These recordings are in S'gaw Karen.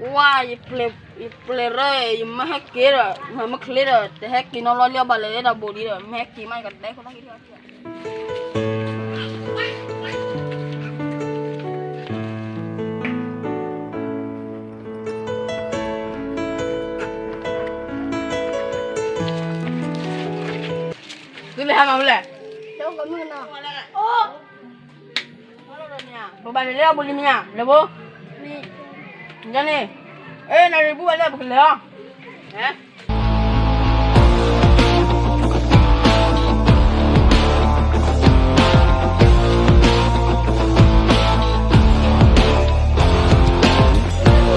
ဝါ, ယပျဲၢ်ရၢ, ယမ့ၢ်ဟဲက့ၤဒီး မ့ၢ်ချ့ဒီး တဟဲက့ၤနီတဘျီလံဘၣ်လၢတၢ်ဘိးဒံးဒီး မ့ၢ်ဟဲက့ၤမး ယကဒဲခိၣ်သၣ်ခံထံၣ် သုလဲၤဟးမၤမနုၤလဲၣ်. ပဘၣ်လဲၤလၢအဘူးလံမ့ၢ်ဧါ, လဲၤဘိ. န့ၣ်, အဲ နရံၣ်ဘူၣ်ဘၣ်လၢပကလဲၤလီၤ.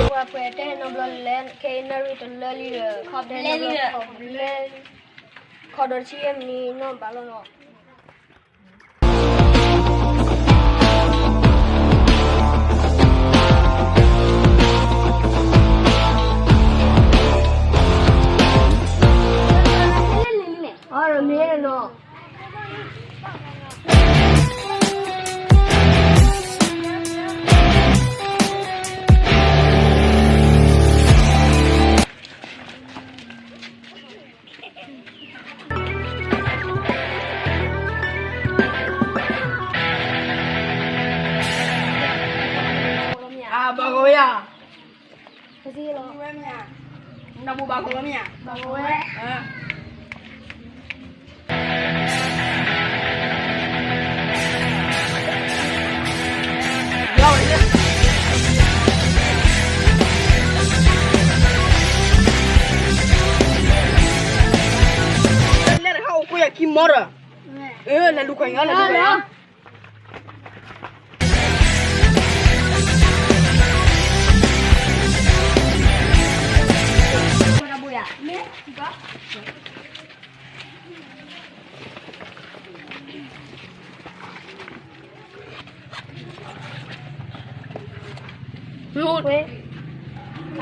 ပှၤပှဲၤတဲနီတဘျီလဲၣ်, ခဲအံၤနရံၣ်တလၢလံဒီး ခီတဲနီတဘျီလဲၣ်, ခီဒီးဆံယဲၢ်မံးနံးနီၢ်ဘၣ်လီၤနီၤ. အီၤဒီးမ့ၢ်နီၤ. အဘၣ်ဂီၤဝဲယၤ, နဘၣ်ဂီၤဝဲမ့ၢ်ဧါ, ဘၣ်ဂီၤဝဲ. လဲၤတခါအိၣ်ကွဲယခံမီဒီး, လဲၤလူၤခွဲးညီ လဲၤလူၤခွဲးညီ.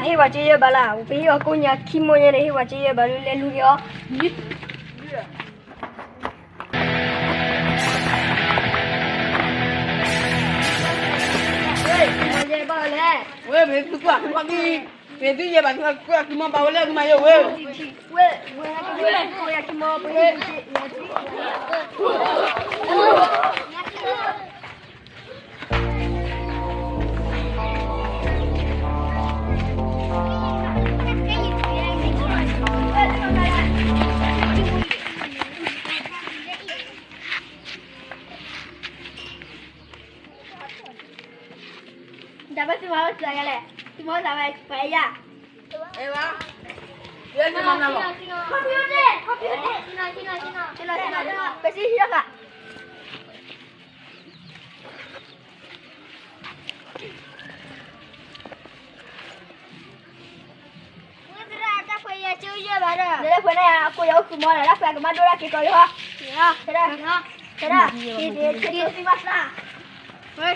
အဟ့ၣ်ပှၤစ့ယဲၢ်ဘၣ်လၢ, ပဟ့ၣ်အီၤကိးညါခံမီညါန့ၣ် ဟ့ၣ်ပှၤစ့ယဲၢ်ဘၣ်လၢလဲၤလူၤက့ၤအီၤ. ဝဲ မ့ၢ်သုကွၢ်သုမီၢ်သံ, မ့ၢ်သုယဲၢ်ဘၣ်သုကွၢ်သုမီၢ်ဘၣ်ဝဲလၢသုမၤယဲၢ်ဝဲ. ဝဲ ဝဲ ဝဲ ဝဲ တၢ်ဘၣ်သုမၤဝဲစၢ်ယၤလဲၣ်, သုမၤဝဲစၢ်ပှၤယၤ, ပစံးဟံၣ်လီၤဃာ်. တၢ်ခွဲးယၤစ့ယဲၢ်ဘၣ်ဒီး လၢခွဲးန့ၣ် အကိးယၤအိၣ်ဃုာ်မီၢ်ဒီး တၢ်ခွဲးကမၤဒိၣ်တၢ်က့ၤကီးလံဟီ, တဲဒၣ်, တဲဒၣ်, က့ၤသံမၤသး, ဝဲ